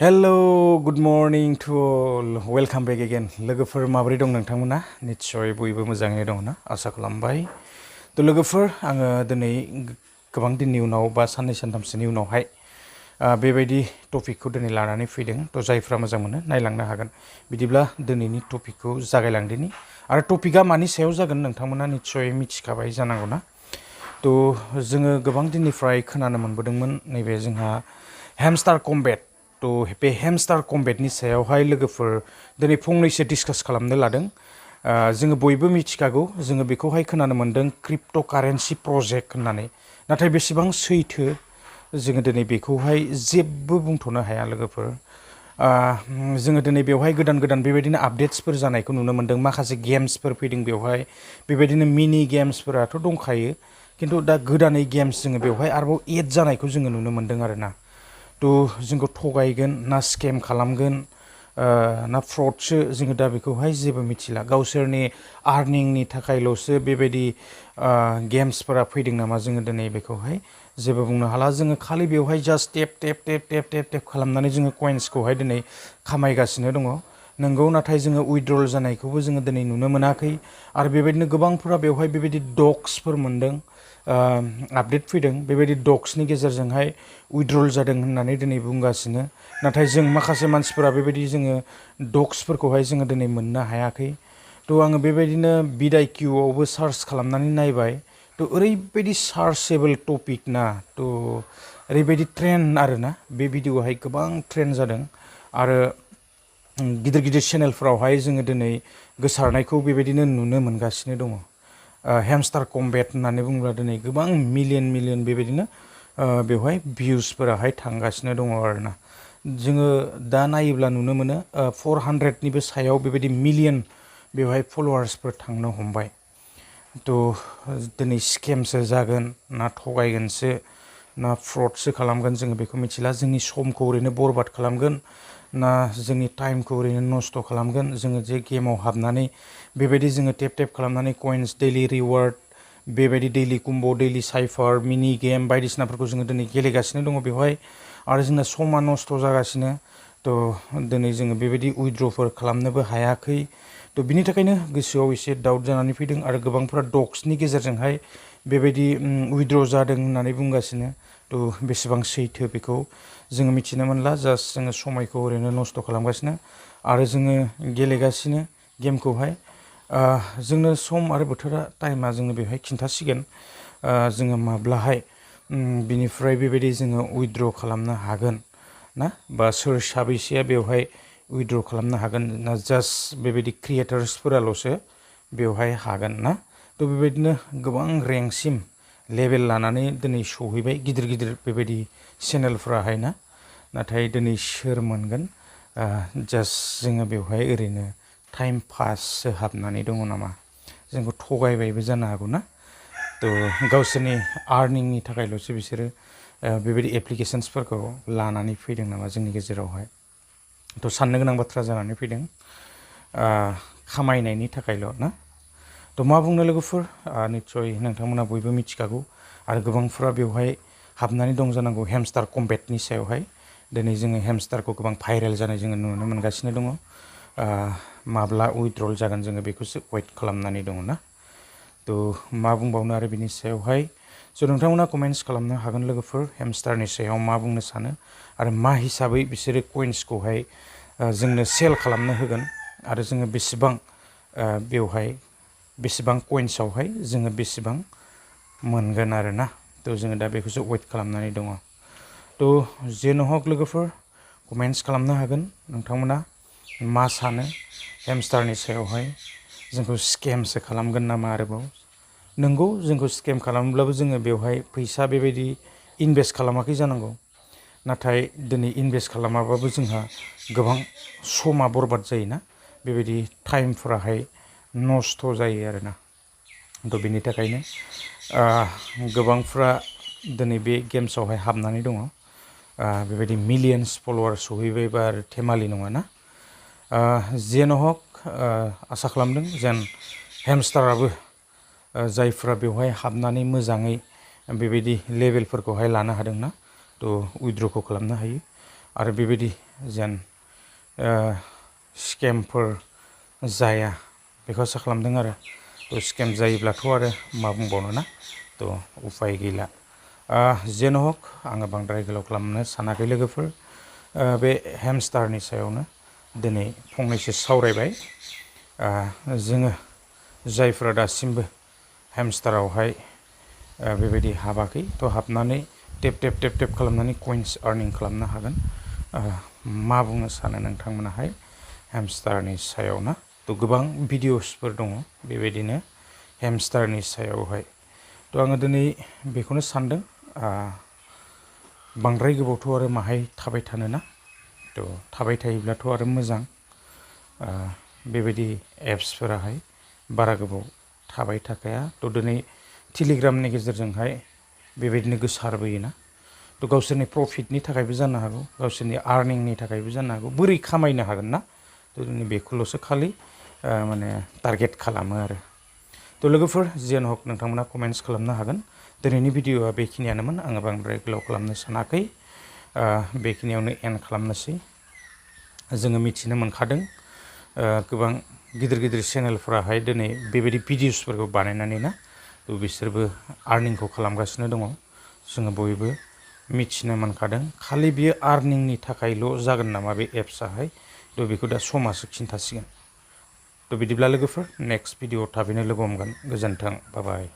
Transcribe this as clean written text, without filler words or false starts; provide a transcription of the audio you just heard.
hello good morning to all welcome back again लोगोफोर माबोरै दं नोंथांमोना निस्सय बयबो मोजाङै दङ ना आसा खालामबाय थ' लोगोफोर आङो दिनै गोबां दिननि उनाव बा साननै सानथामसोनि उनावहाय बेबायदि टपिकखौ दिनै लानानै फैदों थ' जायफ्रा मोजां मोनो नायलांनो हागोन बिदिब्ला दिनैनि टपिकखौ जागायलांदिनि आरो टपिकआ मानि सायाव जागोन नोंथांमोना निस्सय मिथिखाबाय जानांगौ ना थ' जोङो गोबां दिननिफ्राय खोनानो मोनबोदोंमोन नैबे जोंहा हेमस्टार कम्बेट थ' बे हेमस्टार कम्बेटनि सायावहाय लोगोफोर दिनै फंनैसो डिसकास खालामनो लादों जोङो बयबो मिथिखागौ जोङो बेखौहाय खोनानो मोन्दों क्रिप्ट' कारेन्सि प्रजेक्ट होननानै नाथाय बेसेबां सैथो जोङो दिनै बेखौहाय जेबो बुंथ'नो हाया लोगोफोर जोङो दिनै बेवहाय गोदान गोदान बेबायदिनो आपडेट्सफोर जानायखौ नुनो मोन्दों माखासे गेम्सफोर फैदों बेवहाय बेबायदिनो मिनि गेम्सफोराथ' दंखायो खिन्थु दा गोदानै गेम्स जोङो बेवहाय आरोबाव एड जानायखौ जोङो नुनो मोन्दों आरो ना थ' जोंखौ थगायगोन ना स्केम खालामगोन ना फ्रडसो जोङो दा बेखौहाय जेबो मिथिला गावसोरनि आर्निंनि थाखायल'सो बेबायदि गेम्सफोरा फैदों नामा जोङो दिनै बेखौहाय जेबो बुंनो हाला जोङो खालि बेवहाय जास्ट टेप खालामनानै जोङो कइन्सखौहाय दिनै खामायगासिनो दङ नंगौ नाथाय जोङो उइड्रल जानायखौबो जोङो दिनै नुनो मोनाखै आरो बेबायदिनो गोबांफोरा बेवहाय बेबायदि डक्सफोर मोन्दों आपडेट फैदों बेबायदि डक्सनि गेजेरजोंहाय उइड्रल जादों होननानै दिनै बुंगासिनो नाथाय जों माखासे मानसिफोरा बेबायदि जोङो डक्सफोरखौहाय जोङो दिनै मोननो हायाखै थ' आङो बेबायदिनो बिदाइ किउआवबो सार्च खालामनानै नायबाय थ' ओरैबायदि सार्चेबोल टपिक ना थ' ओरैबायदि ट्रेन्ड आरोना बे भिडिअआहाय गोबां ट्रेन्ड जादों आरो गिदिर गिदिर चेनेलफोरावहाय जोङो दिनै गोसारनायखौ बेबायदिनो नुनो मोनगासिनो दङ हेमस्टार कम्बेट होननानै बुङोब्ला दिनै गोबां मिलियन बेबायदिनो बेवहाय भिउसफोराहाय थांगासिनो दङ आरोना जोङो दा नायोब्ला नुनो मोनो 400निबो सायाव बेबायदि मिलियन बेवहाय फल'वार्सफोर थांनो हमबाय थ' दिनै स्केमसो जागोन ना थगायगोनसो ना फ्रडसो खालामगोन जोङो बेखौ मिथिला जोंनि समखौ ओरैनो बरबाद खालामगोन ना जोंनि टाइमखौ ओरैनो नस्थ' खालामगोन जोङो जे गेमाव हाबनानै बेबायदि जोङो टेप खालामनानै कइन्स दैलि रिवार्ड बेबायदि दैलि कम्ब' दैलि साइफार मिनि गेम बायदिसिनाफोरखौ जोङो दिनै गेलेगासिनो दङ बेवहाय आरो जोंना समा नस्थ' जागासिनो थ' दिनै जोङो बेबायदि उइड्र'फोर खालामनोबो हायाखै थ' बिनि थाखायनो गोसोआव एसे डाउट जानानै फैदों आरो गोबांफोरा डक्सनि गेजेरजोंहाय बेबायदि उइड्र' जादों होननानै बुंगासिनो थ' बेसेबां सैथो बेखौ जोङो मिथिनो मोनला जास्ट जोङो समायखौ ओरैनो नस्थ' खालामगासिनो आरो जोङो गेलेगासिनो गेमखौहाय जोंनो सम आरो बोथोरा टाइमा जोंनो बेवहाय खिन्थासिगोन जोङो माब्लाहाय बिनिफ्राय बेबायदि जोङो उइड्र' खालामनो हागोन ना बा सोर साबैसेया बेवहाय उइड्र' खालामनो हागोन ना जास्ट बेबायदि क्रिएटार्सफोराल'सो बेवहाय हागोन ना थ' बेबायदिनो गोबां रेंकसिम लेभेल लानानै दिनै सहैबाय गिदिर गिदिर बेबायदि चेनेलफ्राहाय ना नाथाय दिनै सोर मोनगोन जास्ट जोङो बेवहाय ओरैनो टाइम पाससो हाबनानै दङ नामा जोंखौ थगायबायबो जानो हागौ ना थ' गावसोरनि आर्निंनि थाखायल'सो बिसोरो बेबायदि एप्लिकेशन्सफोरखौ लानानै फैदों नामा जोंनि गेजेरावहाय थ' साननो गोनां बाथ्रा जानानै फैदों खामायनायनि थाखायल' ना थ' मा बुंनो लोगोफोर निस्सय नोंथांमोना बयबो मिथिखागौ आरो गोबांफोरा बेवहाय हाबनानै दं जानांगौ हेमस्टार कम्बेटनि सायावहाय दिनै जोङो हेमस्टारखौ गोबां भाइरेल जानाय जोङो नुनो मोनगासिनो दङ माब्ला उइड्रल जागोन जोङो बेखौसो वेट खालामनानै दङ ना थ' मा बुंबावनो आरो बिनि सायावहाय स' नोंथांमोना कमेन्ट्स खालामनो हागोन लोगोफोर हेमस्टारनि सायाव मा बुंनो सानो आरो मा हिसाबै बिसोरो कइन्सखौहाय जोंनो सेल खालामनो होगोन आरो जोङो बेसेबां बेवहाय बेसेबां कइन्सआवहाय जोङो बेसेबां मोनगोन आरो ना थ' जोङो दा बेखौसो वेट खालामनानै दङ थ' जेन' हक लोगोफोर कमेन्ट्स खालामनो हागोन नोंथांमोना मा सानो हेमस्टारनि सायावहाय जोंखौ स्केमसो खालामगोन नामा आरोबाव नंगौ जोंखौ स्केम खालामोब्लाबो जोङो बेवहाय फैसा बेबायदि इनभेस्ट खालामाखै जानांगौ नाथाय दिनै इनभेस्ट खालामाबाबो जोंहा गोबां समा बरबाद जायोना बेबायदि टाइमफोराहाय नस्थ' जायो आरोना थ' बेनि थाखायनो गोबांफ्रा दिनै बे गेम्सआवहाय हाबनानै दङ बेबायदि मिलियन्स फल'वार्स सहैबायबा आरो धेमालि नङा ना जेन' हक आसा खालामदों जेन हेमस्टाराबो जायफ्रा बेवहाय हाबनानै मोजाङै बेबायदि लेभेलफोरखौहाय लानो हादोंना थ' उइड्र'खौ खालामनो हायो आरो बेबायदि जेन स्केमफोर जाया बेखौ आसा खालामदों आरो थ' स्केम जायोब्लाथ' आरो मा बुंबावनो ना थ' उफाय गैला जेन हक आङो बांद्राय गोलाव खालामनो सानाखै लोगोफोर बे हेमस्टारनि सायावनो दिनै फंनैसो सावरायबाय जोङो जायफोरा दासिमबो हेमस्टारावहाय बेबायदि हाबाखै थ' हाबनानै टेप टेप टेप टेप खालामनानै कइन्स आर्निं खालामनो हागोन मा बुंनो सानो नोंथांमोनाहाय हेमस्टारनि सायाव ना थ' गोबां भिडिअसफोर दङ बेबायदिनो हेमस्टारनि सायावहाय थ' आङो दिनै बेखौनो सानदों बांद्राय गोबावथ' आरो माहाय थाबाय थानो ना थ' थाबाय थायोब्लाथ' आरो मोजां बेबायदि एप्सफोराहाय बारा गोबाव थाबाय थाखाया थ' दिनै टेलिग्रामनि गेजेरजोंहाय बेबायदिनो गोसारबोयोना थ' गावसोरनि प्रफिटनि थाखायबो जानो हागौ गावसोरनि आर्निंनि थाखायबो जानो हागौ बोरै खामायनो हागोन ना थ' दिनै बेखौल'सो खालि माने टारगेट खालामो आरो थ' लोगोफोर जियानो हक नोंथांमोना कमेन्ट्स खालामनो हागोन दिनैनि भिडिअआ बेखिनियानोमोन आङो बांद्राय गोलाव खालामनो सानाखै बेखिनियावनो एन्ड खालामनोसै जोङो मिथिनो मोनखादों गोबां गिदिर गिदिर चेनेलफोराहाय दिनै बेबायदि भिडिअसफोरखौ बानायनानै ना थ' बिसोरबो आर्निंखौ खालामगासिनो दङ जोङो बयबो मिथिनो मोनखादों खालि बियो आर्निंनि थाखायल' जागोन नामा बे एप्सआहाय थ' बेखौ दा समासो खिन्थासिगोन थ' बिदिब्ला लोगोफोर नेक्स्ट भिडिअ थाबैनो लोगो हमगोन गोजोन्थों बाय बाय